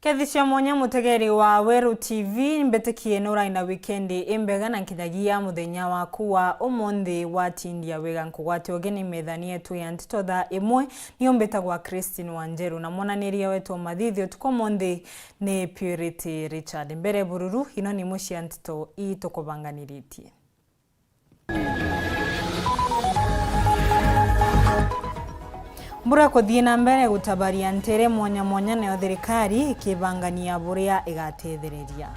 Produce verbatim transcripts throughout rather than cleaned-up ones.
Kethi cia mwanya, mutegeri wa Weru T V, mbitikie nurai na wikendi imbega na nkinyagia muthenya waku wa umunthi watindia wega. Nkugwate ugeni methani yetu ya nteto thaa imwe. Niu mbitagwa Christine Wanjeru na mwananiria wetu wa mathithi utuku umunthi ni Purity Richard. Mbere bururu, ino ni imwe cia nteto ii tukubanganiritie. Mbura kuthii na mbere gutabaria ntere mwanya mwanya, nayo thirikari ikibangania buria igatethereria.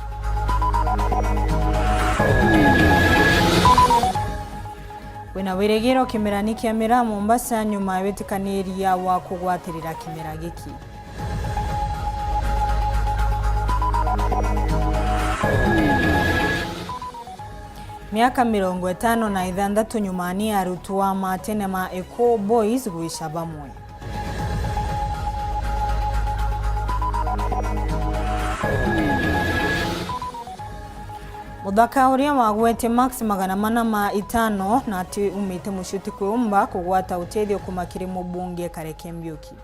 Wina wirigiro kimerani kia miraa Mombasa nyuma ya witikaniria wa kugwatirira kimera giki. Miaka mirongo itano na ithanthatu nyuma ni arutwo a matene ma Eko Boys gwica bamwe. Muthaka uria wagwete marks magana mana ma itano na ati umite mucii utikwiumba kugwata utethio kuma kiri mubunge Kareke Mbiuki.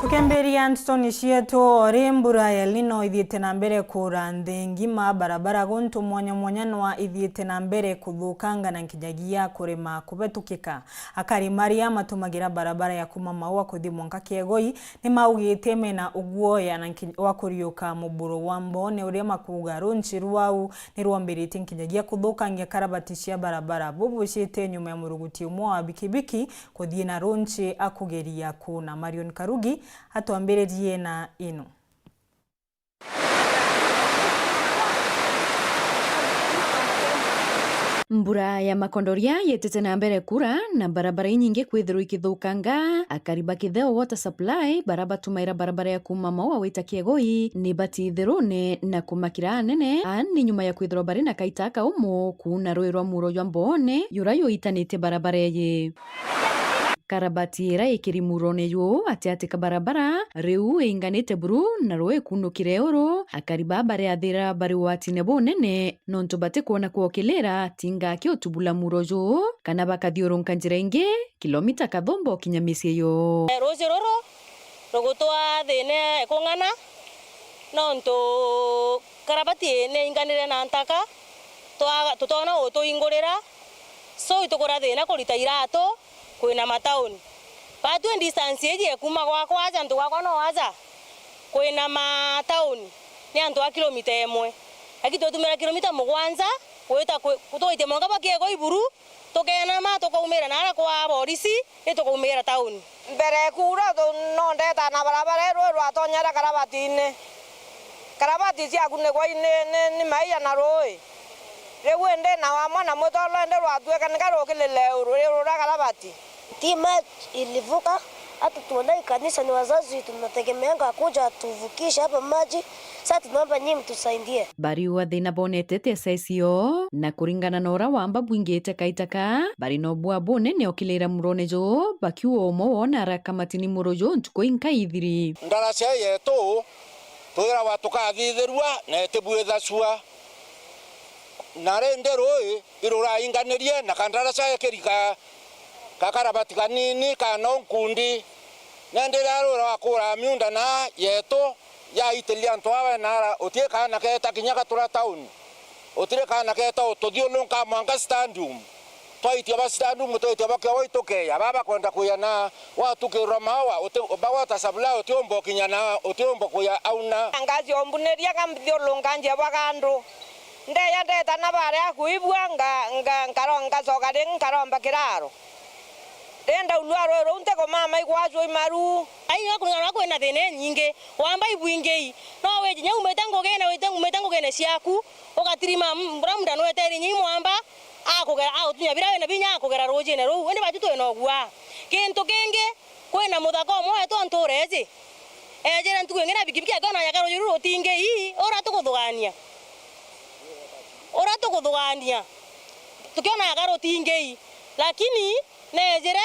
Tukemberia ntutoni cietu, ori mbura ya El Nino ithiite na mbere kuura nthi ngima, barabara guntu mwanya mwanya nwa ithiite na mbere kuthukanga na nkinyagia kurema kubetukika. Akari maria matumagira barabara ya kuma Maua kuthi mwanka Kiegoi ni maugite mena uguoya na nki-, wa kuriuka muburo wa Mboone, uria makuuga runchi rwau ni rwambiritie nkinyagia kuthukangia karabati cia barabara. Bubwicite nyuma ya muruguti umwe wa bikibiki kuthii na runchi akugeria kuuna. Marion Karugi atwambiririe na ino. Mbura ya makondoria yitite na mbere kura na barabara inyingi kwithirwa ikithukanga. Akari ba Kitheo Water Supply, bara batumaira barabara ya kuma Maua wita Kiegoi, ni batithirune na kumakira anene. Aa ni nyuma ya kwithirwa bari na kaita kaumu kuuna rui rwa muro jwa Mboone, jura juitanitie barabara iji. Karabati ira ikiri murone juu atiati ka barabara riu iinganite buru na rui kunukire uru. Akari baa bariathira bari watine bunene nontu batikwona kwokilira tinga aki utubula muro juu kana bakathiurunka njira ingi kilomita kathumba ukinya micii yoo. Ruuji ruru rugutwa thiine kung'ana nontu karabati ni inganire na ntaka, twa-, tutoona utuingurira, so itukura thiina kurita iratu kwina matauni. Batwi distance iji ekuma gwakwa aja, antu gwakwa no aja kwina matauni ni antu a kilomita imwe, lakini twetumira kilomita mugwanja gwita kwi-, twaitie mwanka bwa Kiegoi buru, tukenama tukaumira naara kwa borisi, ni tukaumira tauni. Mbere kuura tu-, no ndeta na barabara iru rwatonyera karabatine. Karabati ciaku ni gwai ni, ni, ni maia na rui. Riu indi na wamwe na mutolo indi rwatuika ni karukilile ruri rura karabati. Ti maji ilivuka, hata tuonai kanisa ni wazazi tunategemeanga kuja tuvukishe hapa maji. Sasa tunaomba nyinyi mtusaidie. Bariuga thina bonete ti S S O, na kuringana na ura wamba bwingite kaita ka, bari na ubua bunene ukilira murone juu, bakiuga umwe wona arakamatini muro juu ntuku inka ithiri. Ndaraca yetu twiragwa tukathithirua na itibwithacua, na rindi rui irurainganirie na kandaraca ikiri ka, kakarabati kanini ka no nkundi. Nandi riria rura wakura miunda na yetu, yaitiria antu aa we naara, uti kaana keeta kinya gatura tauni, utiri kaana keeta ututhiurunka mwanka stadium. Twaitia ba stadium, twaitia ba Kiegoi tukeya, baa bakwenda kuya na watukirwa Maua, uti, ba water supply utiumba ukinya na utiumba kuya auna. Ngaciumbuniria kambithiurunka njebwa gandu. Ndeya ndeta na baria kuibua, nga, nga, nkaro-, ngacoka ringi nkaromba kiraro. Ri ndaulua rui ruu ntikumama igwacua imaru. Ai, nyo kuringana na kwina thina inyingi, wamba ibwingi, no wiji nya umite ngugine, wite, umite ngugine ciaku, ugatirima m-, mbura muda nweteri nya imwamba, akugera, agutunya bira wina binya akugera rujine ruu. Indi batu twina ugua. Kintu kingi, kwina muthaka umwe wetu ntuura iji. Ejire ntuku ingi na bikibiki akiona yaka ruji ruru rutingi ii, ura tukuthugania. Ura tukuthugania. Tukiona yaka rutingi ii. Lakini nejire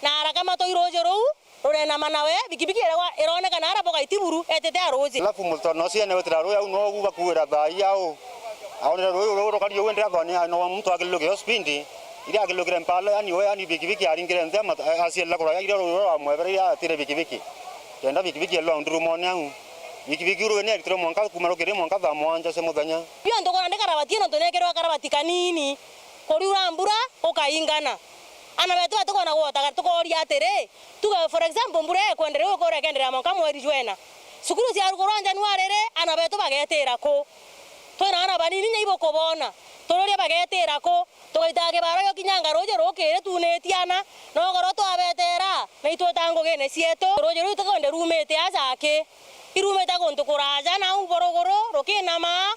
na arakamatwa i ruji ruu, rureenama nawe, bikibiki iregwa ironekana ara boga itiburu, etite a ruji. Alafu mutono ucio ene wetira ruji au nogu bakuira thaai au. Aonere ruuji ruu rukari uu, indi athoni no muntu akilukire speed, iria akilukire mpala, yani we, yani pikipiki aringire nthi ama-, aciela kuraya iria ruuji ruu rwamwebere iria atire pikipiki. Kenda pikipiki elwa ndurumone au. Pikipiki uru ni eritire mwanka kuma rukiri mwanka thaa mwanja cia muthenya. Bio ntukona ndi karabati ino, nontu nekerwa karabati kanini. Kuriura mbura, gukaingana. Ana betu batikona gwota, tukoria atiri, tuge for example, mbura ikwenderea, ikora ikenderea mwanka mweri jwena. Cukuru ciarukurwa Januari ri, ana betu bagetira ku? Twina ana banini, nya ibukubona. Tururia bagetira ku? Tugaitaga kibaro giokinyanga ruuji rukiri tuunitie ana, na ugoro twabetera, na itwita ngugine cietu. Ruuji ruu tukwende rumite aja aki? Irumite guntu kuraja, nau buruguru, rukinama,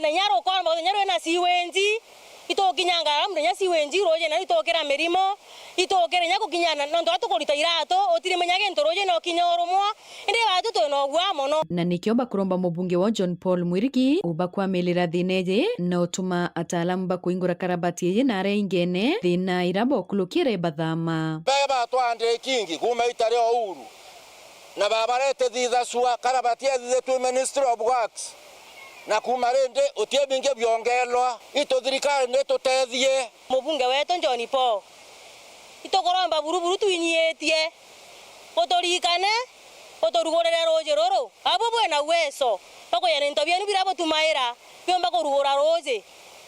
na inya rukomba, inya rwina sewage, itukinyanga, labda inya sewage, ruuji na itukira mirimo, itukira inya gukinya na, nontu atukurita iratu, utirimenya gintu ruuji no kinya urumwa, indi batu twina ugua mono. Na nikio bakuromba mubunge wa John Paul Mwirigi ubakwamilira thina iji na utuma ataalamu ba kuingura karabati iji na aria ingene thina ira bokulukire bathama. Bee batwandire kingi kuma ita ria Uhuru. Na babarete thitha cua, karabati ethithitue Ministry of Works. Na kuma rindi, uti bingi biongelwa. Itu thirikari nitutethie. Mubunge wetu John Paul, itukuromba buru buru twinyiitie, uturirikane, uturugurire ruuji ruru. Abu bwina uwezo bwa kuya na into bienu biria butumaira biumba kurugura ruuji.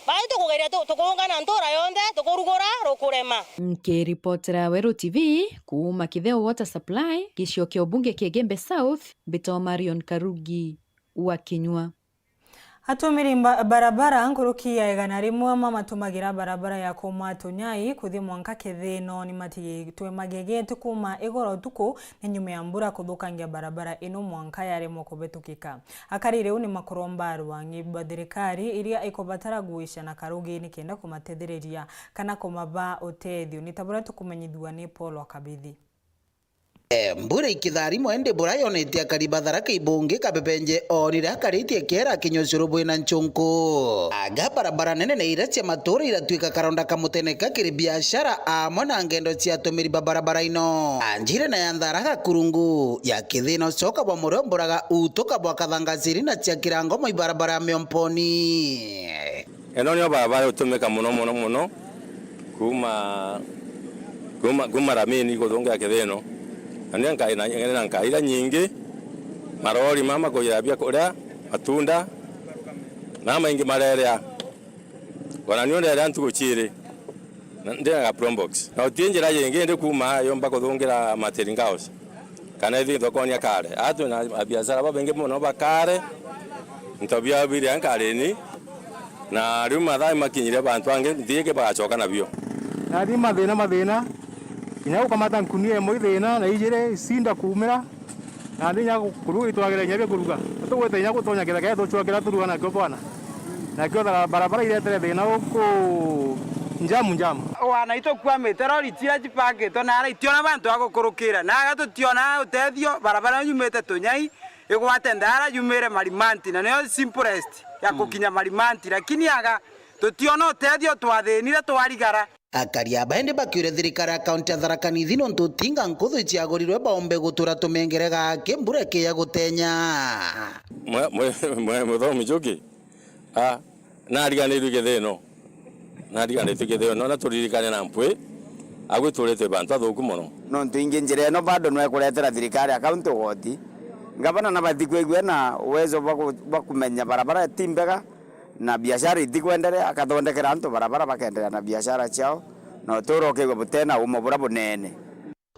Baa tukugeria tu-, tukuungana ntuura yonthe, tukurugura rukurema. Nkiripotera Weru T V kuuma Kitheo Water Supply, gicigo kia ubunge kia Igembe South, mbitwa Marion Karugi wa Kinyua. Atumiri mba-, barabara nkuruki ya igana rimwe mamatumagira barabara ya kuuma Tunyai kuthi mwanka Kithino ni matigitwe magegete kuuma igoro utuku ni nyuma ya mbura kuthukangia barabara ino mwanka yaremwa kubitukika. Akari riu ni makuromba arwangi ba thirikari iria ikubatara guica na karugi nikenda kumatethereria kana kumaba utethio, ni ta buria tukumenyithua ni Paul wa Kabithi. E, mbura ikitharimo indi bura yonetie akari ba Tharaka Ibungi Kabebenje oonire akaritie kiera kinya ucuru bwina nchunku. Aga barabara nene na iria cia matuura iratuika karonda ka muteneka kiri biashara amwe na ngendo cia atumiri ba barabara ino. Anjire na ya Nthara Gakurungu, ya Kithino coka bwa Murio mburaga utuka bwa Kathangaciri na cia Kirango mwa ibarabara ya Miomponi. Ino nio barabara itumika mono, mono, mono, kuuma, kuuma, kuuma Ramini kuthungira Kithino. Na nio nka-, na, na nkaira nyingi, marori mama kujira biakuria, matunda, na maingi marerea. Ona nio nderea ntuku ciiri, na ndina ga Probox. Na uti njira yingi ndi kuuma yomba kuthungira Materinga House. Kana ithi thokoni akare. Atu na abiashara babaingi mono bakare, into biao biria nkarini, na riu mathaa makinyire bantu bangi nthiki bagacoka nabio. Nathi mathina, mathina, kinya gukamata nkunia imwe ithina na ijiri icinda kuumira, na nthi inya kuruga itwagire inya bia kuruga. Tugwite inya gutonya kithaka tucua kiria turuga nakio bwana. Nakio thara-, barabara iretere thina uku njamu, njamu. Wana itukwamite, rori tiria cipangitwe, na ara itiona bantu a gukurukira, na aga tutiona utethio, barabara yumite Tunyai, igwate Ndara, yumire Marimanti, na niyo simplest ya gukinya Marimanti, lakini aga tutiona utethio, twathinire, twarigara. Akari aba indi bakiuria thirikari ya kaunti ya Tharaka Nithi nontu tinga nkuthu iciagurirwe baumbe gutura tumengere gaki mbura ikiya gutenya. Mwe-, mwe-, mwe-, muthomi Njuki, a, nariganirwe Kithino. Nariganirwe Kithino, na turirikane na mpwi, agwi turite bantu athuku mono. Nontu ingi njira ino bado no ikuretera thirikari ya kaunti ugoti. Ngavana nabati kwigua na uwezo bwa ku-, bwa kumenya barabara ti mbega, na biashara itikwenderea, akathondekera antu barabara bakenderea na biashara ciao, na utuuro ukigua butena umo buria bunene.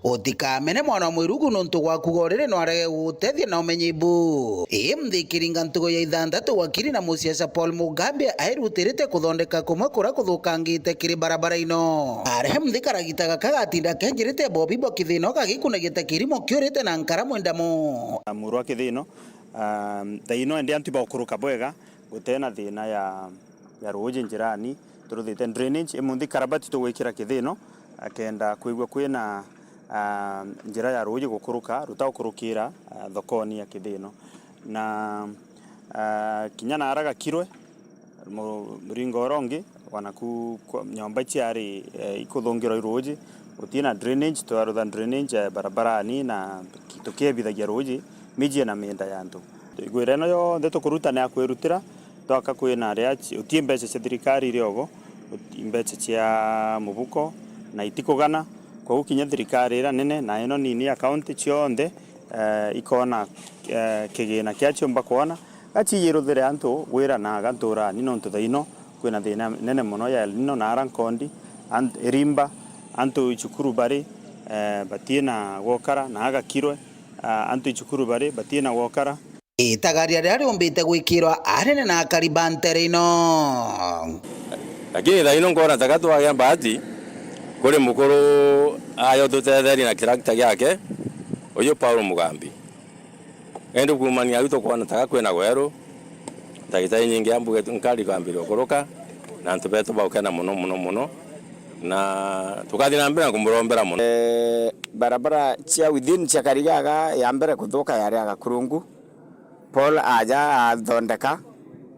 Utikamene mwana wa mwirugu nontu gwaku goriri no arege gugutethia na umenyi bu. Ii mthi kiringa ntugo ya ithanthatu wakiri na muciaca Paul Mugambi airutirite kuthondeka kumwe kuria kuthukangite kiri barabara ino. Aria mthi karagita gaka gatinda kenjirite bobi bwa kithino gagikunagia ta kirimo kiurite na nkara mwendamo. Muru wa kithino, ah, thaa ino endi antu ibaukuruka bwega, gutee na thina ya, ya ruuji njirani. Turuthite drainage, imunthi karabati tugwikira kithino, akenda kwigua kwina, ah, njira ya ruuji gukuruka, rutagukurukira, ah, thokoni ya kithino. Na, ah, kinya naara gakirwe, mu-, muringo uria ungi, wanaku kwa, nyomba ciari, eh, ikuthungirwa i ruuji, gutina drainage, twarutha drainage, eh, barabarani na tukiebithagia ruuji. Miji na mienda ya antu. Igwira ino yonthe tukuruta ni ya kwirutira, Twaka kwina riachi, uti mbeca cia thirikari iri ogo, uti mbeca cia mubuko, na itikugana. Koguo kinya thirikari ira nene na ino nini ya county cionthe, eh, ikona, eh, kigina kia ciumba kwona, gaciiruthire antu gwira na ganturani, nontu thaino kwina thina nene mono ya El Nino na ara nkondi, ant-, irimba, antu icukuru bari, eh, batina gwokara, na agakirwe, ah, antu icukuru bari batina gwokara. Itagaria riria riumbite gwikirwa anene na akari ba ntere ino. Lakini thaino nkona taka twagia mbati kuri mukuru ayo tutetheria na tractor giake, uyu Paul Mugambi. Indi kuumania au tukwona taka kwina gweru, ndagitari nyingi ambuge nkari kwambiria gukuruka, na antu betu baukena mono, mono, mono, na tukathi na mbere na kumurombera mono. Eh, barabara cia within cia Karigaga ya mbere kuthuka yari ya Gakurungu. Paul aja athondeka,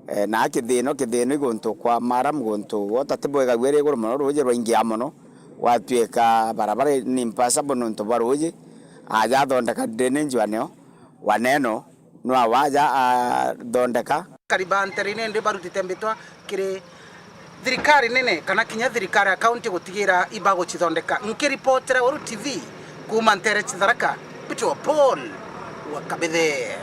eh, na kithino, kithino iguntu kwa maram guntu wota ti bwega gwiri iguru mono, ruuji rwaingia mono, gwatuika barabara ni impassable nontu bwa ruuji. Aja athondeka drainage wa neo, wa neno, nwa waja athondeka. Kariba nterene ndi barutite mbitwa kiri thirikari nene kana kinya thirikari ya kaunti gutigira ibagucithondeka. Nkiripotera Weru T V kuuma ntere cia Tharaka, Peter wa Paul wa Kabithe.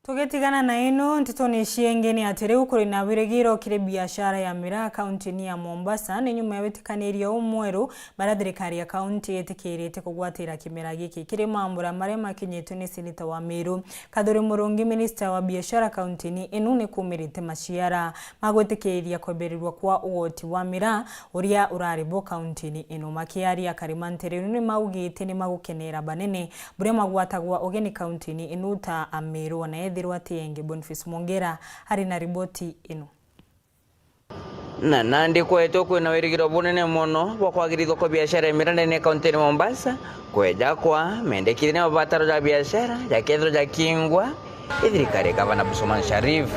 Tugitigana na ino, ntetone cia ingi ni ati riu kuri na wirigiro kiri biashara ya miraa kauntini ya Mombasa ni nyuma ya witikanirio umweru baria thirikari ya kaunti itikirite kugwatira kimera giki kiri mambura maria makinyitwe ni seneta wa Meru. Kathuri Murungi, minista wa biashara kauntini inu, ni kumirite maciara ma gwitikiria kweberirwa kwa ugoti wa miraa uria urari bo kauntini inu. Makiaria, akari ma ntere inu ni maugite ni magukenera banene buria magwatagwa ugeni kauntini inu ta Ameru, ona ethirwa ti engi. Boniface Mwongera ari na riboti inu. Na nandi kwetwe kwina wirigiro bunene mono bwa kwagirithwa kwa biashara ya miraa ndene ya kaunti ya Mombasa, kweja kwa mendekithia ni mabataro ja biashara jakethirwa jakingwa i thirikari ya Gavana Abdulswamad Sharif.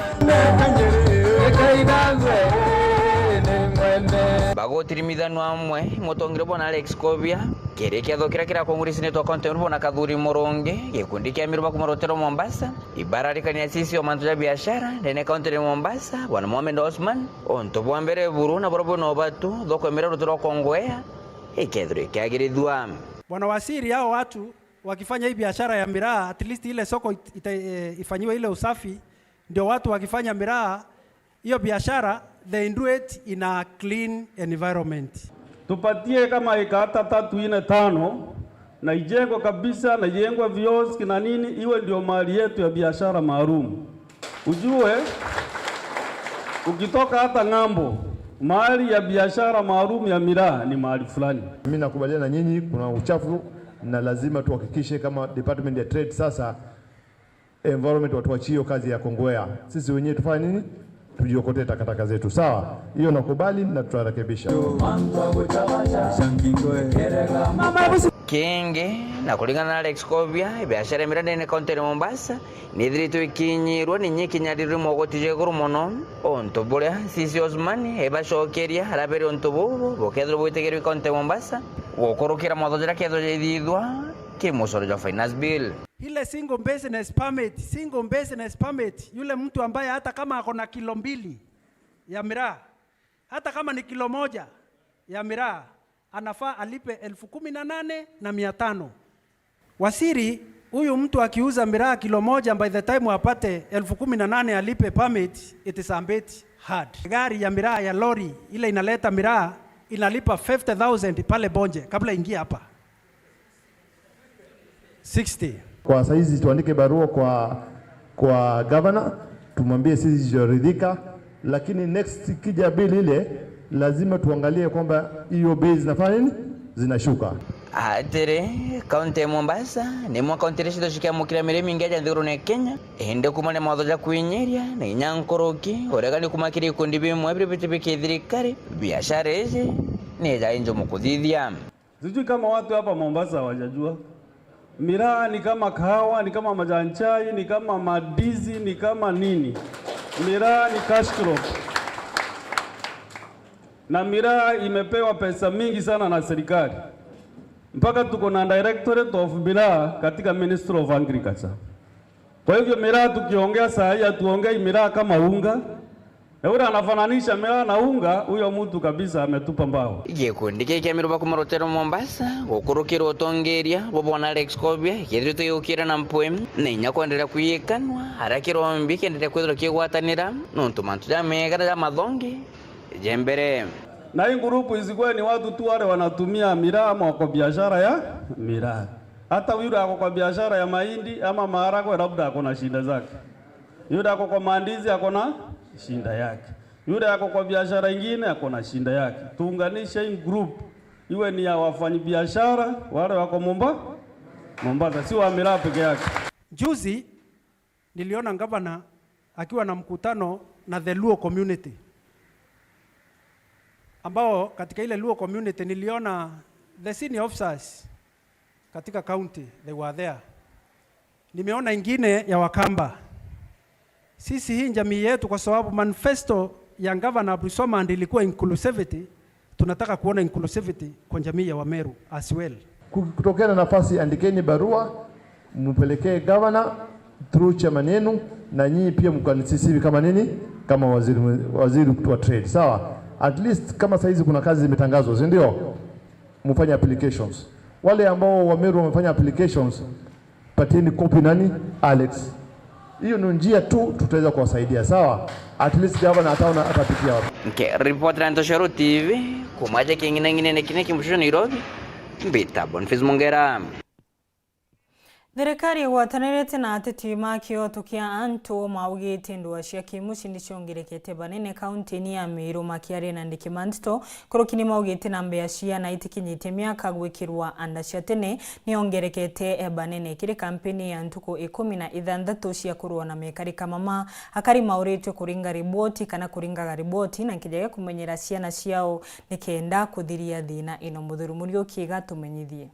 Bagutirimithanu amwe, mutongeria bwana Alex Kobia, kiri kiatho kiria kirakonguria seneta wa kaunti ya Meru bwana Kathuri Murungi, gikundi kia Ameru ba kuuma rutero Mombasa, ibararikania sisi o mantu ja biashara ndene ya kaunti ya Mombasa, bwana Mohamed Osman, untu bwa mbere buru na buria bwina ubatu, thoko ya miraa rutero rwa Kongowea ikethirwa ikiagirithua. Bwana Waziri, hao watu wakifanya hii biashara ya miraa, at least ile soko it-, ita-, eh, ifanyiwe ile usafi, ndio watu wakifanya miraa, hiyo biashara, they do it in a clean environment. Tupatie kama eka hata tatu, nne, tano, na ijengwe kabisa, na ijengwe vioski na nini, iwe ndio mali yetu ya biashara maalum. Ujue, ukitoka hata ng'ambo, mali ya biashara maalum ya miraa ni mali fulani. Mimi nakubaliana na nyinyi, kuna uchafu na lazima tuhakikishe kama department ya trade sasa, environment watuachie hiyo kazi ya Kongowea. Sisi wenyewe tufanye nini? Tujiokotee takataka zetu. Sawa? Hiyo nakubali na tutarekebisha. Kingi, na kuringana na Alex Kobia, biashara ya miraa ndene kaunti ya Mombasa nithiritwe ikinyirwa ni nyi kinya riri mogoti ja iguru mono, untu buria C C Osman ebacokeria araberi untu bubu bukethirwa bwitigirirwe kaunti ya Mombasa gukurukira mawatho jaria kethirwa jaithithwa ki mucoro jwa finance bill. Ile single business permit, single business permit, yule mtu ambaye hata kama ako na kilo mbili ya miraa, hata kama ni kilo moja ya miraa, anafaa alipe elfu kumi na nane na mia tano. Waziri, huyu mtu akiuza miraa kilo moja, by the time apate elfu kumi na nane alipe permit, it is a bit hard. Gari ya miraa ya lori, ile inaleta miraa, inalipa fifty thousand pale Bonje kabla ingie hapa. Sixty. Kwa saizi tuandike barua kwa, kwa governor, tumwambie sisi tujaridhika, lakini next kija bill ile, lazima tuangalie kwamba hiyo bei zinafanya nini? Zinashuka. Atiri, kaunti ya Mombasa ni imwe kaunti iria cithitwe cikiamukira miraa imingi ya nthigurune ya Kenya, indi kuumania na mawatho ja kwinyiria na inya nkuruki, uregani kuuma kiri ikundi bimwe biria biti bi kithirikari, biashara iji ni ja injumu kuthithia. Sijui kama watu hapa Mombasa hawajajua. Miraa ni kama kahawa, ni kama majani chai, ni kama mandizi, ni kama nini. Miraa ni cash crop. Na miraa imepewa pesa mingi sana na serikali. Mpaka tuko na Directorate of Miraa katika Ministry of Agriculture. Kwa hivyo miraa tukiongea saa hii, hatuongei miraa kama unga. Na yule anafananisha miraa na unga, huyo mtu kabisa ametupa mbao. Gikundi kia Miruba kuma rutero Mombasa, gukurukirwa utongeria bwa bwana Alex Kobia, kithirite giukira na mpwi, na inya kwenderea kwikanwa, aria kirombi kienderea kwithirwa kigwatanira, nontu mantu jamega na jamathongi je mbere. Na hii group isikuwe ni watu tu wale wanatumia miraa ama wako biashara ya miraa. Hata yule ako kwa biashara ya mahindi ama maharagwe, labda ako na shida zake. Yule ako kwa mandizi ako na shida yake. Yule ako kwa biashara ingine ako na shida yake. Tuunganishe hii group iwe ni ya wafanyabiashara wale wako Momba-, Mombasa, si wa miraa peke yake. Juzi niliona gavana akiwa na mkutano na the Luo community, ambao katika ile Luo community niliona the senior officers katika county, they were there. Nimeona ingine ya Wakamba. Sisi hii jamii yetu, kwa sababu manifesto ya Governor Abdulswamad ilikuwa inclusivity, tunataka kuona inclusivity kwa jamii ya Wameru as well. Ku-, kutokea na nafasi, andikeni barua, mpelekee governor through chairman yenu, na nyinyi pia mkanisisivi kama nini, kama waziri, waziri wa trade, sawa? At least kama saizi kuna kazi zimetangazwa, si ndio? Mfanye applications. Wale ambao Wameru wamefanya applications, patieni copy nani? Alex. Hiyo ni njia tu tutaweza kuwasaidia, sawa? At least governor ataona, atapitia wapi. Nkiripotera Ntoshoro T V, kuma aja king'inang'inene kine kimushusho Nairobi, mbita Boniface Mongera. Thirikari igwatanirite na ateti ma kioto kia antu maugite ndwaa cia kimucii niciongerekete banene kaunti-ini ya Meru. Makiaria na andiki ma nteto, kuruki ni maugite namba ya ciana itikinyite miaka gwikirwa anda cia tene niongerekete banene. Kiri kampeni ya ntuku ikumi na ithanthatu cia kurua na mekari kamama, akari mauritwe kuringa riboti kana kuringaga riboti na nkija gia kumenyera ciana ciao nikenda kuthiria thina ino. Muthuri Muriuki gatumenyithie.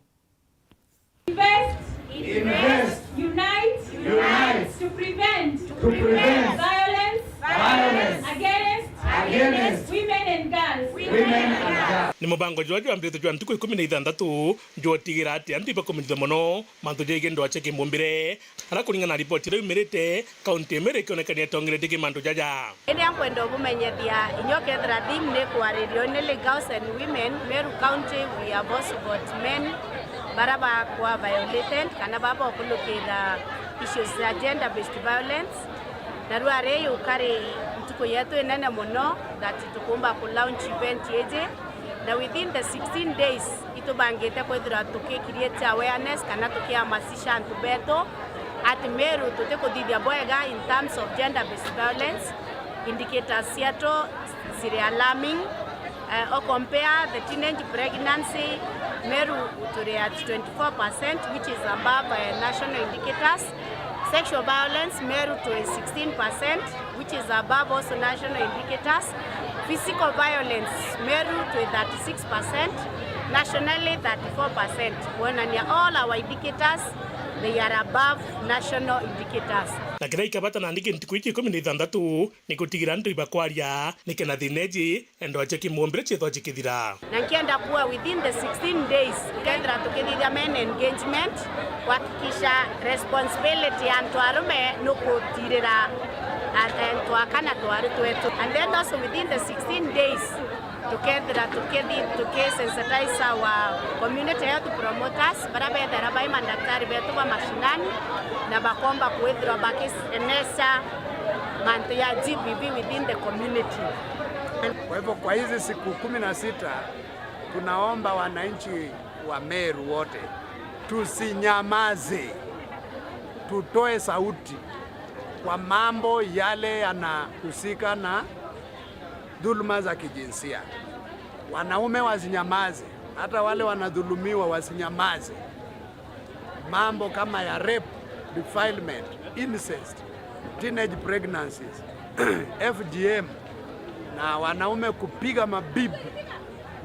Invest. Invest. Unite. Unite. To prevent. To prevent. Violence. Violence. Against. Against. Women and girls. Women and girls. Ni mubango jwa jwambirite jwa ntuku ikumi na ithanthatu jwa utigira ati antu ibakumenyithua mono mantu jegie ndwaa cia kimumbire, aria kuringana na riboti iria yumirite, kaunti ya Meru ikionekania itongeretie ki mantu jaja. Indi nkwenda ubumenyithia, inya ukethira theme ni kwariria only girls and women, Meru County we have also got men bara bakwa violated kana bara bakulukira issues cia gender based violence. Na riu ari yukari ntuku yetu inene mono that tukumba ku launch event iji, na within the sixteen days itubangite kwithirwa tuki create awareness kana tukihamasisha antu betu ati Meru tutikuthithia bwega in terms of gender based violence. Indicators cietu ciri alarming. Uh, o compare the teenage pregnancy, Meru turi at twenty-four percent, which is above, uh, national indicators. Sexual violence, Meru turi sixteen percent, which is above also national indicators. Physical violence, Meru turi thirty-six percent, nationally thirty-four percent. Kuonania all our indicators, they are above national indicators. Na kiria ikabata nandi ki ntuku iji ikumi na ithanthatu ni gutigira antu ibakwaria, nikenda thina iji ndwaa cia kimumbire ciethwa cikithira. Na nkienda kuwa within the sixteen days, tukethira tukithithia men engagement, kuhakikisha responsibility ya antu arume ni kutirira a-, antu aka na twari twetu. And then also within the sixteen days, tukethira tukithi-, tukisensitize our community health promoters, baria bethira bai mandaktari betu ba mashinani, na bakomba kwithirwa bakisenesha mantu ya G B V within the community. Kwa hivyo, kwa hizi siku kumi na sita, tunaomba wananchi wa Meru wote, tusinyamaze, tutoe sauti kwa mambo yale yanahusika na dhuluma za kijinsia. Wanaume wasinyamaze, hata wale wanadhulumiwa wasinyamaze. Mambo kama ya rape, defilement, incest, teenage pregnancies, F G M, na wanaume kupiga mabibi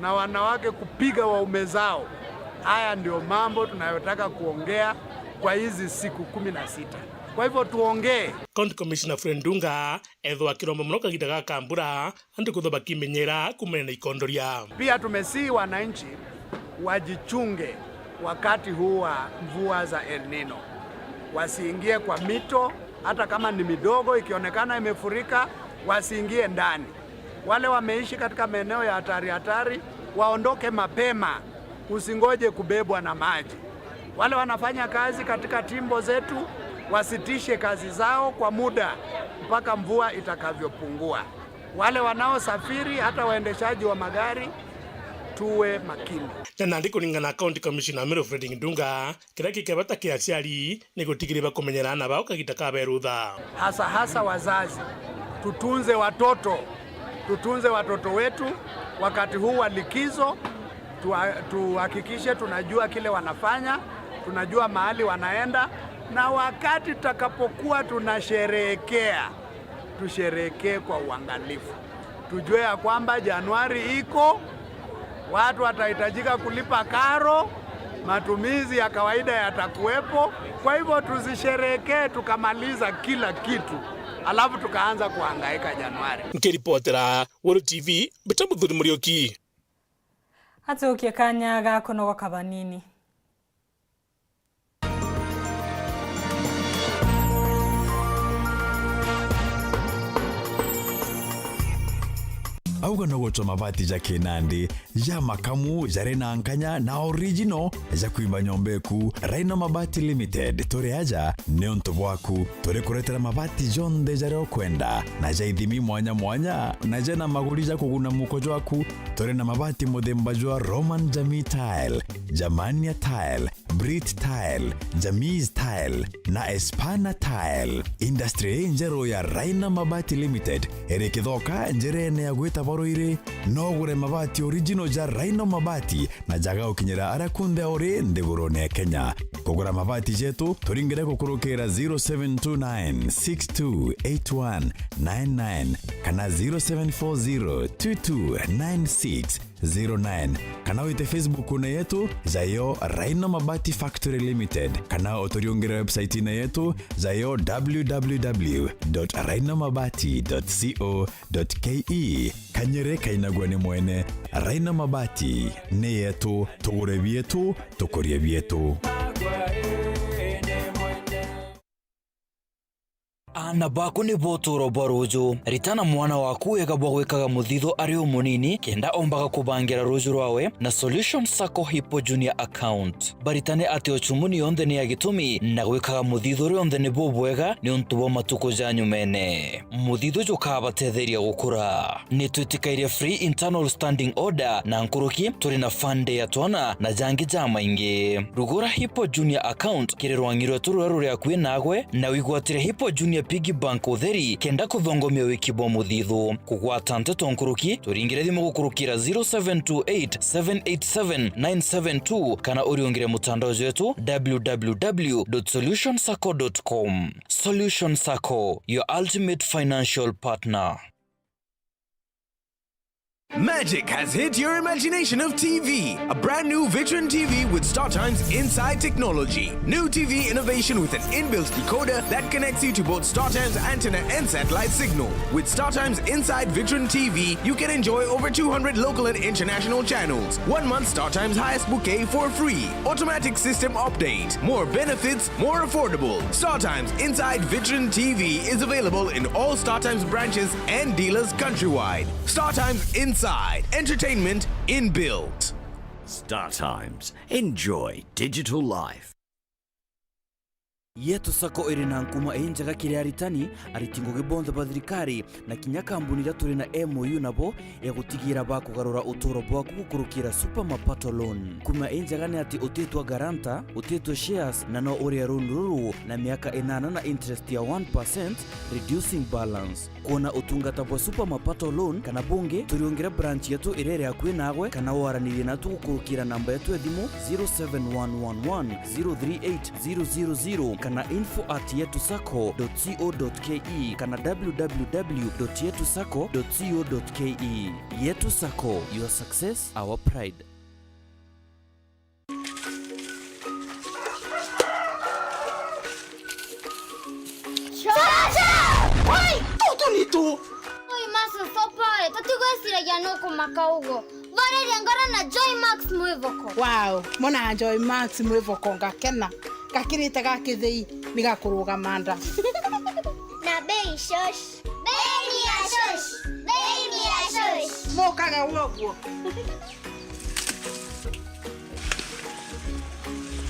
na wanawake kupiga waume zao, haya ndio mambo tunayotaka kuongea kwa hizi siku kumi na sita. Kwa hivyo tuongee. County Commissioner Fred Ndunga ethwa akiromba mono kagiita gaka mbura, antu kwithwa bakimenyera kuumania na ikondoria. Pia tumesihi wananchi wajichunge wakati huu wa mvua za El Nino. Wasiingie kwa mito, hata kama ni midogo, ikionekana imefurika, wasiingie ndani. Wale wameishi katika maeneo ya hatari hatari, waondoke mapema, usingoje kubebwa na maji. Wale wanafanya kazi katika timbo zetu, wasitishe kazi zao kwa muda mpaka mvua itakavyopungua. Wale wanaosafiri, hata waendeshaji wa magari, tuwe makini. Na nandi kuringana na County Commissioner Wilfred Ndunga, kiria kikebata kia aciari ni gutigiria bakumenyera aana bao kagita ka berutha. Hasa hasa wazazi, tutunze watoto, tutunze watoto wetu wakati huu wa likizo, tua-, tuhakikishe tunajua kile wanafanya, tunajua mahali wanaenda, na wakati tutakapokuwa tunasherehekea, tusherehekee kwa uangalifu. Tujue ya kwamba Januari iko, watu watahitajika kulipa karo, matumizi ya kawaida yatakuwepo. Kwa hivyo tusisherehekee tukamaliza kila kitu, alafu tukaanza kuhangaika Januari. Nkiripotera Weru T V, mbita Muthuri Muriuki. Atukie kanya ga kunogoka banini. Auga no gutwa mabati ja kinandi, ja makamu, jari na nkanya na original, ja kwimba nyomba eku. Rhino Mabati Limited, turi aja niuntu bwaku. Turi kuretera mabati jonthe jaria ukwenda, na ja ithimi mwanya mwanya, na jena maguri ja kuguna muko jwaku. Turi na mabati muthemba jwa Roman Jamii Tile, Germania Tile, Brit Tile, Jamis Tile na Espana Tile. Industry injeru ya Raina Mabati Limited iri Kithoka, njirene ya gwita Boruiri. No ugure mabati original ja Raina Mabati na jaga ukinyira aria kunthe uri nthigurune ya Kenya. Kugura mabati jetu, turingire gukurukira zero seven two nine six two eight one nine nine kana zero seven four zero two two nine six zero nine, kana wite Facebook-une yetu, jayo Raino Mabati Factory Limited, kana uturiungire website-ine yetu, jayo w w w dot raino mabati dot co dot k e. Kanyere kainagua ni mwene. Raino Mabati ni yetu, tugure bietu, tukurie bietu. Aana baku nibo utuuro bwa ruuju. Ritana mwana waku wega bwa gwikaga muthithu ari umunini, kenda ombaga kubangira ruuju rwawe na Solution Sacco Hippo Junior Account. Baritane ati ucumuni yonthe ni ya gitumi, na gwikaga muthithu rionthe ni bubwega niuntu bwa matuku ja nyumene. Muthithu jukabatetheria gukura. Ni twitikairie free internal standing order na nkuruki, turi na fund ya twana na jangi jamaingi. Rugura Hippo Junior Account kiri rwangi rwetu ruria ruri akui nagwe, na wigwatire Hippo Junior Piggy Bank utheri kenda kuthongomia wiki bwa muthithu. Kugwata nteto nkuruki, turingire thimu gukurukira zero seven two eight seven eight seven nine seven two kana uriungire mutandao jwetu w w w dot solution sacco dot com. Solution Sacco, your ultimate financial partner. Magic has hit your imagination of T V. A brand new Vitron T V with StarTimes Inside technology. New T V innovation with an inbuilt decoder that connects you to both StarTimes antenna and satellite signal. With StarTimes Inside Vitron T V, you can enjoy over two hundred local and international channels. One month StarTimes highest bouquet for free. Automatic system update. More benefits, more affordable. StarTimes Inside Vitron T V is available in all StarTimes branches and dealers countrywide. StarTimes Inside. Entertainment inbuilt. StarTimes. Enjoy digital life. Yetu Sacco iri na nkuma injega kiri aritani, ariti ngugi bonthe ba thirikari, na kinya kambuni iria turi na M O U nabo ya gutigira bakugarura utuuro bwaku gukurukira Super Mapato Loan. Nkuma injega ni ati utitwa guarantor, utitwa shares, na no urie loan ruru na miaka inana na interest ya one percent, reducing balance. Kwona utungata bwa Super Mapato Loan kana bungi, turiungire branch yetu iria iri akui nagwe, kana waranirie natu gukurukira namba yetu ya thimu zero seven one one one zero three eight zero zero zero kana info at yetu sacco dot co dot k e kana w w w dot yetu sacco dot co dot k e. Yetu Sacco, your success, our pride. Chacha! Oi, tutu ni tu. Oi, Max, usopoe, tutigwiciragia nukumaka uguo. Voreria ngoro na Joy Max mwivoko. Wow, mona Joy Max mwivoko ngakena. Gakirite ga kithei ni gakurugama nda. Na bei shosh. Bei ni ya shosh. Bei ni ya shosh. Mukage woguo.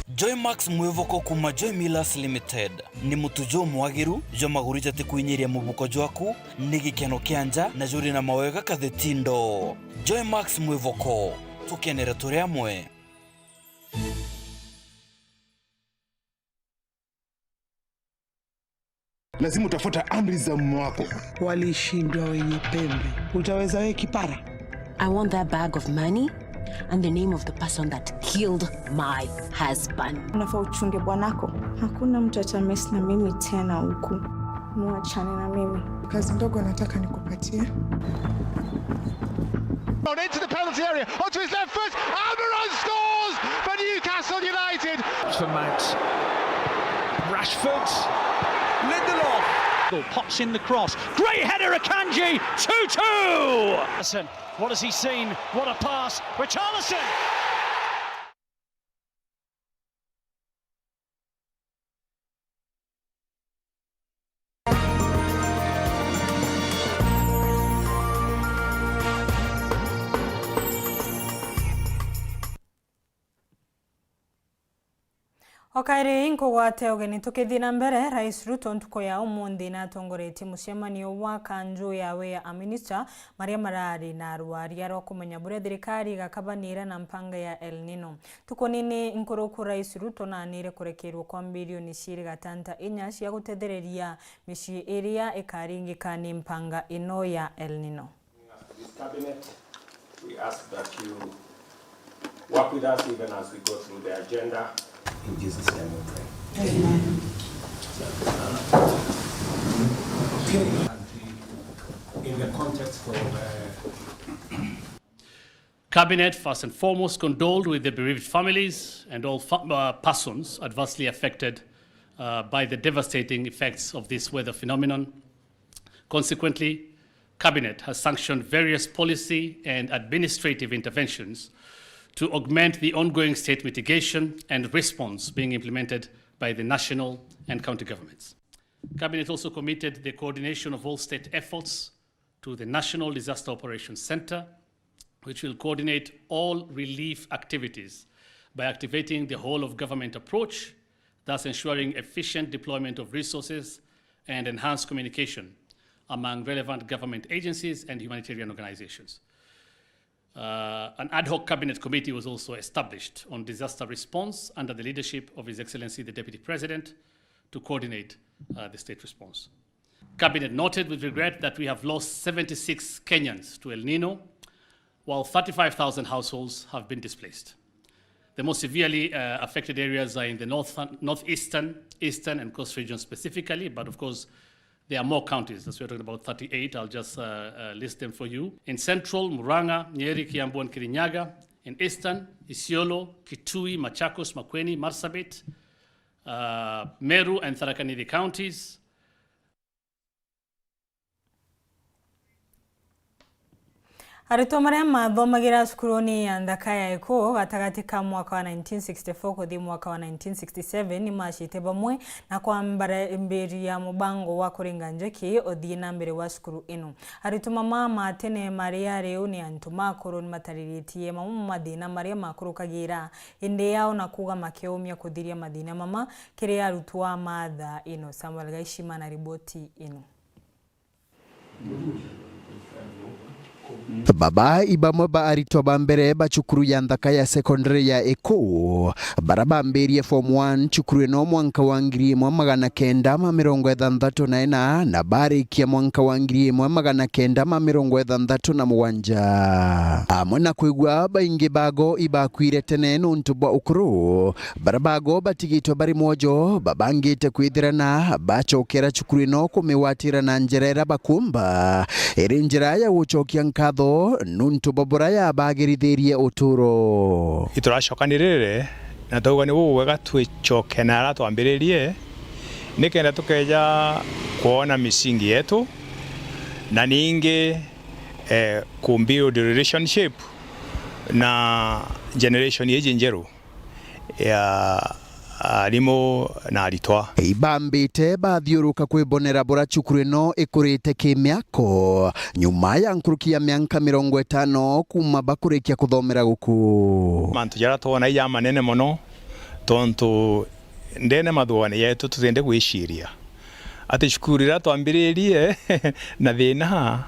Joymax mwivoko kuma Joy Millers Limited ni mutu jumwagiru jwa maguru jatikwinyiria mubuko jwaku, ni gikeno kia nja na juri na mawega kathetindo. Joymax mwivoko, tukenere turi amwe. Lazima utafuata amri za mume wako. Walishindwa wenye pembe. Utaweza wewe kipara? I want that bag of money and the name of the person that killed my husband. Unafaa uchunge bwanako. Hakuna mtu atamess na mimi tena huku. Muachane na mimi. Kazi ndogo nataka nikupatie. On into the penalty area, onto his left foot, Almiron scores for Newcastle United. For Mount. Rashford. Lindelof. Ball pops in the cross. Great header, Akanji. two two. Listen, what has he seen? What a pass. Richarlison. O kairi nkugwate ugeni tukithii na mbere, Rais Ruto ntuku ya umunthi natongoretie mucemanio wa kanju yawe ya aminista maria marari na rwaria rwa kumenya buria thirikari igakabanira na mpanga ya El Nino. Ntuku nini nkuruku, Rais Ruto naanire kurekerwa kwa mbirioni ciiri gatanta inya cia gutethereria micii iria ikaringika ni mpanga ino ya El Nino. This cabinet, we ask that you work with us even as we go through the agenda. In Jesus' name we pray. Amen. Okay. In the context of, uh, Cabinet, first and foremost, condoled with the bereaved families and all fa-, uh, persons adversely affected, uh, by the devastating effects of this weather phenomenon. Consequently, Cabinet has sanctioned various policy and administrative interventions to augment the ongoing state mitigation and response being implemented by the national and county governments. Cabinet also committed the coordination of all state efforts to the National Disaster Operations Centre, which will coordinate all relief activities by activating the whole of government approach, thus ensuring efficient deployment of resources and enhanced communication among relevant government agencies and humanitarian organizations. Uh, an ad hoc cabinet committee was also established on disaster response under the leadership of His Excellency the Deputy President to coordinate, uh, the state response. Cabinet noted with regret that we have lost seventy-six Kenyans to El Nino, while thirty-five thousand households have been displaced. The most severely, uh, affected areas are in the north, northeastern, eastern and coast regions specifically, but of course, there are more counties, as we're talking about thirty-eight. I'll just, uh, uh, list them for you. In central, Murang'a, Nyeri, Kiambu and Kirinyaga. In eastern, Isiolo, Kitui, Machakos, Makueni, Marsabit, uh, Meru and Tharaka Nithi counties. Aritwa maria mathomagira cukuruni ya nthaka ya Ekuu gatagati ka mwaka wa nineteen sixty-four kuthi mwaka wa nineteen sixty-seven ni macite bamwe na kwambiriria mubango wa kuringa njeki uthii na mbere wa cukuru ino. Aritwa mama ma tene maria riu ni antu makuru ni matariritie mamwe ma mathina maria makurukagira indi yao na kuuga makeumia kuthiria mathina mama kiri arutwa ma thaa ino. Samuel Gaishima na riboti ino. Baba i bamwe ba aritwa ba mbere ba cukuru ya nthaka ya secondary ya Ekuu, bara bambirie form one cukuru ino mwanka wa ngiri imwe magana kenda ma mirongo ithanthatu na ina, na barikia mwanka wa ngiri imwe magana kenda ma mirongo ithanthatu na mugwanja. Amwe na kwigua baingi bago ibakwire tene nuntu bwa ukuru, bara bago batigitwe bari mwojo, babangite kwithirana bacokera cukuru ino kumigwatira na njira iria bakumba, iri njira ya gucokia nkatho nuntu bwa buria yabagirithirie uturo. Ituracokanirire na twauga ni bubwega twicoke na aria twambiririe, nikenda tukeja kwona misingi yetu, na ningi, eh, ku build relationship na generation iji njeru ya arimu na aritwa. Ibambite bathiuruka kwibonera bura cukuru ino ikurite kimiako, nyuma ya nkuruki ya mianka mirongo itano kuuma bakurikia kuthomera guku. Mantu jaria twona i jamanene mono, tontu ndene mathuone yetu tutindi gwiciria ati cukuru iria twambiririe na thina,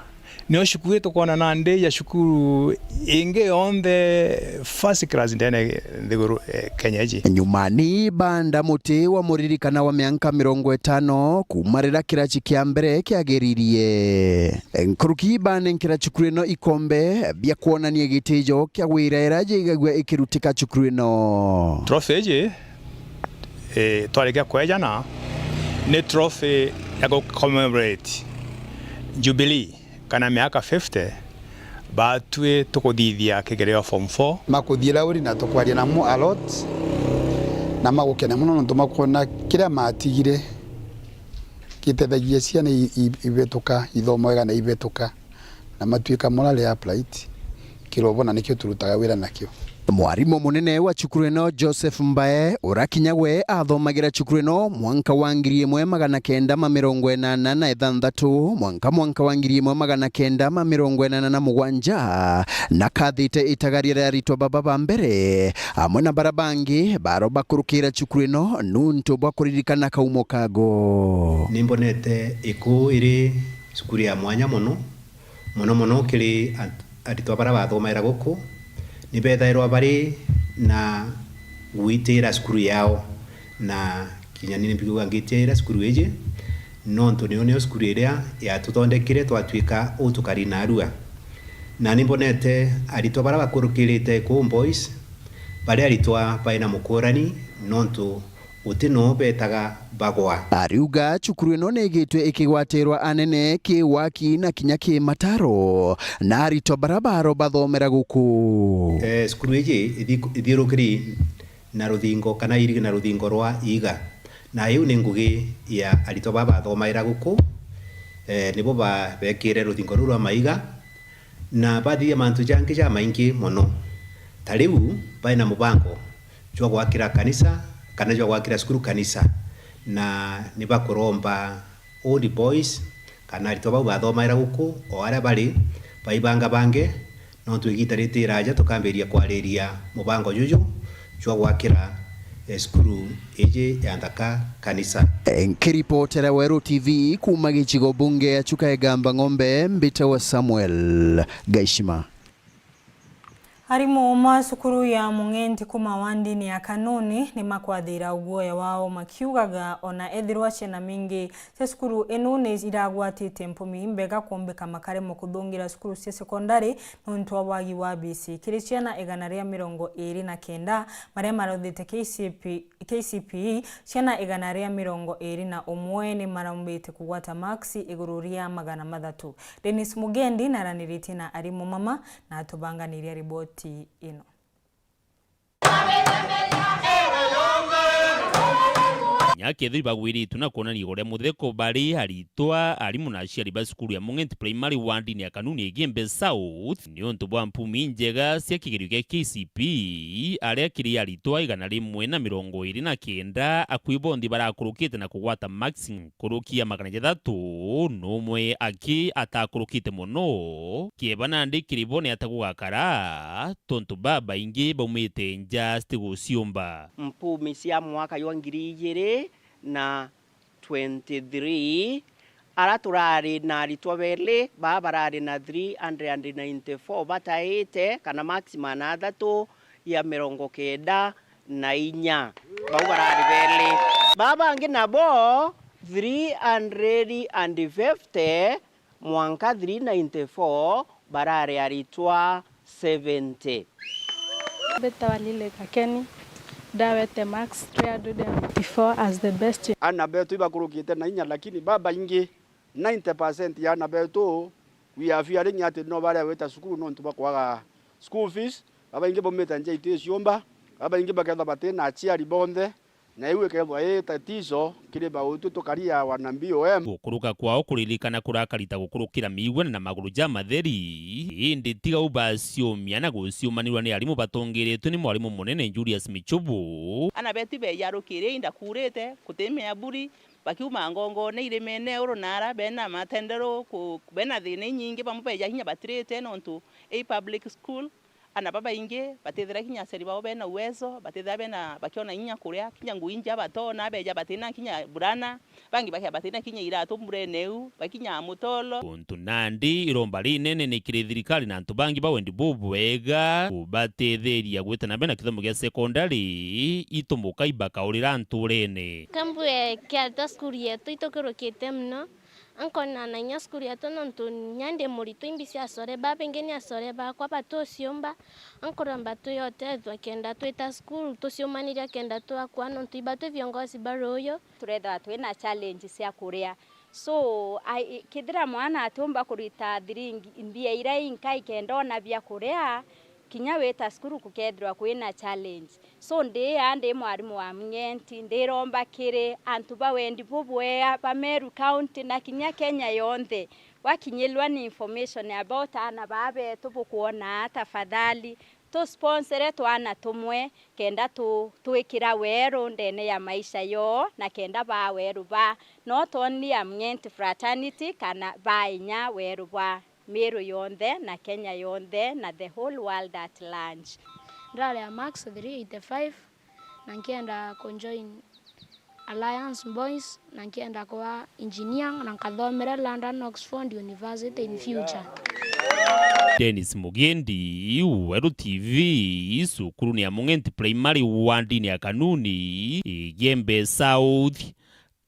nio cukuru ii tukwona nandi ya cukuru ingi yonthe first class ndene nthiguru, eh, Kenya iji. Nyumani banda muti wa muririkana wa mianka mirongo itano kuuma riria kiraci kia mbere kiagiririe. Nkuruki banenkera cukuru ino ikombe bia kwonania gitijo kia wira iria jigagua ikirutika cukuru ino. Trophy iji, eh, twarikia kwejana, ni trophy ya gu commemorate Jubilee kana miaka fifty batwi tukuthithia kigerio form four. Makuthii Lauri na tukwaria namo a lot, na magukena mono nontu makwona kiria matigire gitethagia ciana i-, i-, ibituka, ithomo wega na ibituka, na matuika morally upright, kirobona nikio turutaga wira nakio. Mwarimu munene wa cukuru ino, Joseph Mbae, uria kinya we athomagira cukuru ino mwanka wa ngiri imwe magana kenda ma mirongo inana na ithanthatu mwanka mwanka wa ngiri imwe magana kenda ma mirongo inana na mugwanja, na kathite itagaria ria aritwa baba ba mbere, amwe na bara bangi baro bakurukira cukuru ino nuntu bwa kuririkana kaumo kago. Nimbonete iku iri cukuru ya mwanya mono, mono mono kiri at-, aritwa bara bathomaira guku, ni bethairwa bari na gwitira cukuru yao, na kinya ni mbiguga ngitiaira cukuru iji, nontu niyo, niyo cukuru iria yatuthondekire twatuika uu tukari narua. Na ni mbonete aritwa bara bakurukirite kuu Boys, bari aritwa baina mukurani, nontu guti nuu betaga bagwa. Ariuga cukuru ino ni igitwe ikigwatirwa anene ki waki na kinya ki mataro, na aritwa bara baro bathomera guku. Eh, cukuru iji ithi-, ithiurukiri na ruthingo kana irigi na ruthingo rwa iiga, na iu ni ngugi ya aritwa baa bathomaira guku. Eh, nibo ba-, bekire ruthingo ruu rwa maiga, na bathithia mantu jangi jamaingi mono. Ta riu, baina mubango jwa gwakira kanisa kana jwa gwakira cukuru kanisa, na ni bakuromba old boys kana aritwa bau bathomaira guku o aria bari, baibangabange, nontu igita riti iraja tukambiria kwariria mubango juju jwa gwakira, eh, cukuru iji ya Nthaka kanisa. Nkiripotera Weru T V kuuma gicigo bunge ya Chuka Igamba Ng'ombe, mbitawa Samuel Gaishima. Arimu ma cukuru ya Mung'enti kuma wandini ya Kanuni ni makwathira uguoya wao makiugaga ona ethirwa ciana mingi cia cukuru inu ni iragwatite mpumi imbega kumbika makaremwa kuthungira cukuru cia sekondari nontu wa wagi wa bisi. Kiri ciana igana ria mirongo iri na kenda maria marothite K C P K C P E, ciana igana ria mirongo iri na umwe ni maraumbite kugwata maksi iguru ria magana mathatu. Dennis Mugendi naraniritie na arimu mama na atubanganiria riboti ino. Nyakethiri bagwiritwe na kwonania uria mutheko bari aritwa, arimu na aciari ba cukuru ya Mung'enti Primary wandini ya Kanuni Igembe South, niuntu bwa mpumi njega cia kigerio kia K C P E, aria kiri aritwa igana rimwe na mirongo iri na kenda, akui bonthe barakurukite na kugwata maksi nkuruki ya magana jathatu, numwe aki atakurukite mono. Kieba nandi kiri bo ni ata gugakara, tontu babaingi baumite nja citiguciumba. Mpumi cia mwaka jwa ngiri igiri na twenty-three, ara turari na aritwa beli, baa barari na three hundred and ninety-four bataite, kana maksi magana athatu ya mirongo kenda na inya. Bau barari beli. Baa bangi nabo three hundred and fifty mwanka three ninety-four barari aritwa seventy. Mbitawa Lily Gakeni, ndawete max three hundred and fifty-four as the best. Aana betu ibakurukite na inya, lakini babaingi, ninety percent ya aana betu, we are fearing ati no baria gwita cukuru nontu bwa kwaga school fees. Babaingi baumite nja iti ciumba, babaingi bakethwa bati na aciari bonthe, Na iu ikethwa ii tatizo kiri bautwi tukari ya wana B O M. Gukuruka kwao kuririkana kurakarita gukurukira miigua na maguru jamatheri, indi tiga u baciumia na guciumanirwa ni arimu batongeretwe ni mwarimu munene Julius Michubu. Ana betu beeja rukiiri inda kuurite, guti miaburi, bakiuma ngongone irimene uru na ara bena matenderu ku-, bena thiina inyingi, bamwe beeja kinya batirite nontu i public school. Ana babaingi batithira kinya aciari bao bena uwezo, batithira bena, bakiona inya kuria, kinya nguu inja batona, beeja batina kinya burana, bangi bakea batina kinya iratu mburene iu, bakinya mutolo. Untu nandi iromba rinene ni kiri thirikari na antu bangi ba wendi bubwega kubatetheria gwita na mbere na kithomo gia sekondari, itumuka ibakaurira nturene. Kambu ya Kiata cukuru yetu itukirukite mono. Ankona na inya cukuru yetu nontu inya ndi muritwa, imbi cia acore ba, baingi ni acore bakwa batuciumba. Ankuromba twi utethua kenda twita cukuru, tuciumaniria kenda twakua, nontu iba twi viongozi ba ruuyu. Turethwa twina challenge cia kuria. So, ai-, kethira mwana atiumba kurita thiringi, mbia iria inkai kenda ona bia kuria, kinya wita cukuru kukethirwa kwina challenge. So, ndi aa ndi mwarimu wa Mung'enti, ndiromba kiri antu ba wendi bubwea ba Meru County na kinya Kenya yonthe, wakinyirwa ni information about aana baa betu bukwona, tafadhali, tusponsere twana tumwe, kenda tu-, twikira weru ndene ya maisha yoo, na kenda baa weru ba not only a Mung'enti fraternity, kana baa inya weru bwa Meru yonthe, na Kenya yonthe, na the whole world at large. Ndari a marks three eighty-five, na nkienda kujoin Alliance Boys, na nkienda kuba engineer, na nkathomera London Oxford University in future. Dennis Mugendi, Weru T V, cukuru ni ya Mung'enti Primary, wardini ya Kanuni, Igembe South,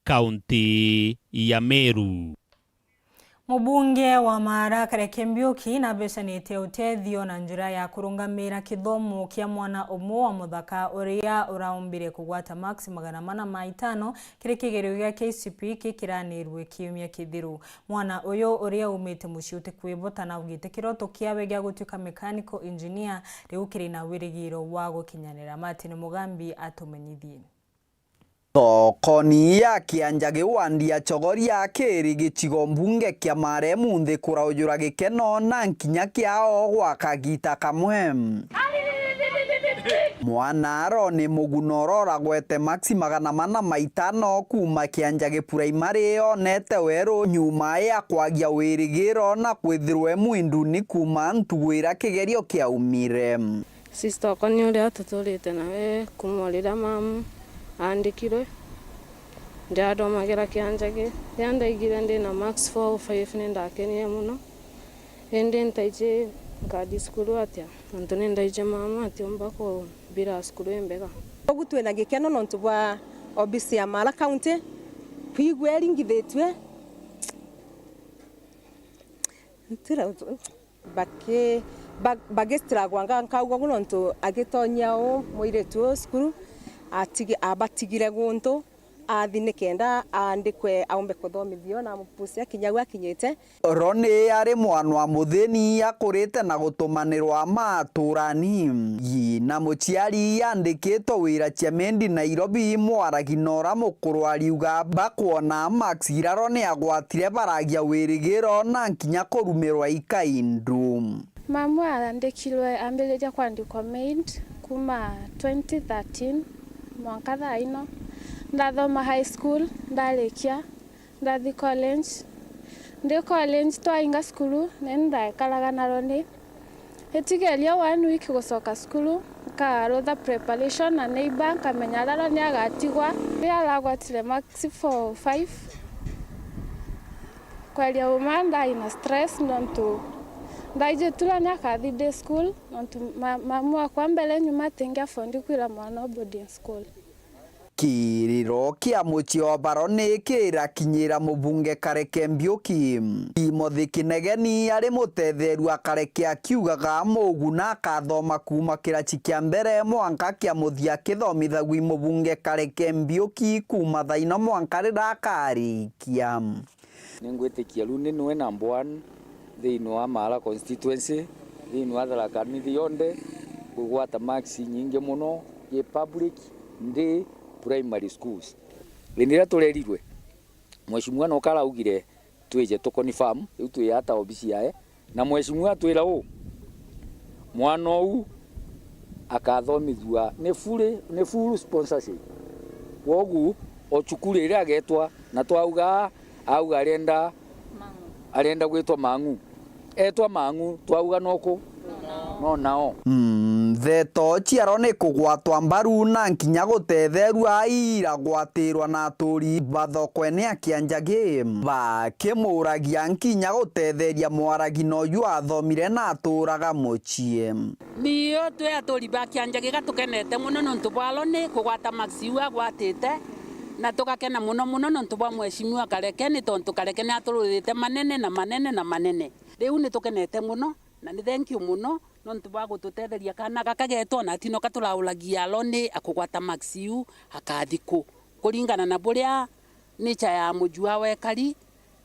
kaunti ya Meru. Mubunge wa Maara Kareke Mbiuki nabecanitie utethio na njira ya kurungamira kithomo kia mwana umwe wa muthaka uria uraumbire kugwata maksi magana mana ma itano kiri kigerio gia K C P e kikiranirwe kiumia kithiru. Mwana uyu uria umite mucii utikwibota naugite kiroto kiawe gia gutuika mechanical engineer riu kiri na wirigiro wa gukinyanira. Martin Mugambi atumenyithie. Thokoni ya Kianjagi wandi ya Chogoria kiri gicigo mbunge kia Maara munthi kuraujura gikeno na nkinya kiao gwa kagita kamwe. Mwana aroni Muguna uroragwete maksi magana mana ma itano kuuma Kianjagi Primary onete weru nyuma ya kwagia wirigiro na kwithirwa e mwinduni kuuma ntugu iria kigerio kiaumire. Sister okwa ni uria tuturite nawe kuuma riria mamu aandikirwe. Ndiathomagira Kianjagi. Riria ndaigire ndi na marks four oh five ni ndakenire mono. Indi ntaiji nkathiĩ cukuru atia? Nontu ni ndaiji mamu atiumba kumbira cukuru imbega. Ugu twina gikeno nontu bwa obisi ya Maara County kwigua iringithitue. Ntira-, baki-, ba-, bagistragwanga nkauga ugu nontu agitonyia uu mwiritu uu cukuru, atigi-, abatigire guntu, athi nikenda aandikwe aumbe kuthomithio na mupucia kinya au akinyite. Roni ari mwana wa muthini akurite na gutumanirwa maturani. Yi na muciari yandikitwe wira Chiamendi Nairobi, mwaragi nora mukuru ariuga bakwona maksi iria Roni agwatire baragia wirigiro na nkinya kurumirwa ikaindu. Mamu aandikirwe, ambiriria kwandikwa maid kuuma twenty thirteen mwanka thaa ino. Ndathoma high school, ndarikia, ndathi college. Ndi college, twainga cukuru, nani ndaikaraga na Roni. Itigeria one week gucoka cukuru, nkarutha preparation na neighbor, nkamenya aria Roni agatigwa. Riria aragwatire marks four five, kwaria uma, ndai na stress nontu ndaiji tu Roni akathi day school, nontu ma-, mamu wakwa mbere nyuma atingi afford kwira mwana o boarding school. Kiriro kia mucii wa Baroni kirakinyira mubunge Kareke Mbiuki. Timothy Kinegeni ari mutetheru wa Kareke akiugaga Muguna akathoma kuuma kiraci kia mbere mwanka kia muthia akithomithagua i mubunge Kareke Mbiuki kuuma thaa ino mwanka riria akarikia. Ningwitikia riu ni niwe number one thiini wa Maara constituency, thiini wa Tharaka Nithi yonthe, kugwata marks inyingi mono gi public, ndi primary schools. Indi riria turerirwe, mheshimiwa noka araugire twije tu confirm, riu twi ata obisi yae, na mheshimiwa atwira uu, mwana uu akathomithua ni fully, ni full sponsorship. Kwogu o cukuru iria agetwa, na twauga, auga arenda, arenda gwitwa Mang'u. Etwa Mang'u, twauga noku? No nao. Mm, ndeto ciaro ni kugwatwa mbaru na nkinya gutetherua iragwatirwa na aturi ba thokone ya Kianjagi, bakimuragia nkinya gutetheria mwaragi na uju athomire na aturaga mucii. Nio twi aturi ba Kianjagi ga tukenete mono nontu bwa Loni kugwata max iu agwatite, na tugakena mono mono nontu bwa mheshimiwa Kareke, ni tontu Kareke ni atururite manene na manene na manene. Riu ni tukenete mono, na ni thank you mono nontu bwa gututetheria kana gaka getu, ona tino ka turauragia Loni akugwata max iu akathi ku, kuringana na buria nature ya muju wa wekari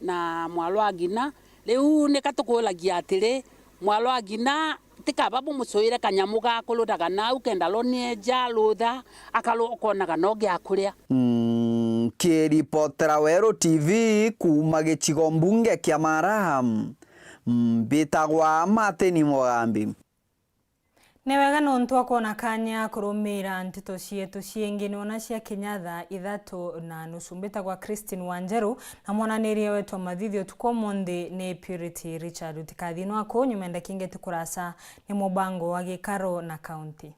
na mwalo wa ngina. Riu nika tukuragia atiri, mwalo wa ngina tikaba bumucuire kanyamu ga kurutaga nau kenda Loni eja rutha, akaru-, ukonaga no gia kuria. Mm, nkiripotera Weru T V kuuma gicigo mbunge kia Mara, mbitagwa Martin Mugambi. Ni wega nontu wa kwona kanya kurumiira nteto cietu ciingi, niwona cia kinya thaa ithatu na nusu. Mbitagwa Christine Wanjeru, na mwananiria wetu wa mathithi utuku umunthi ni Purity Richard. Utikathii nwaku, nyuma ya ndakika ingi ti kurasa, ni mubango wa gikaro na kaunti.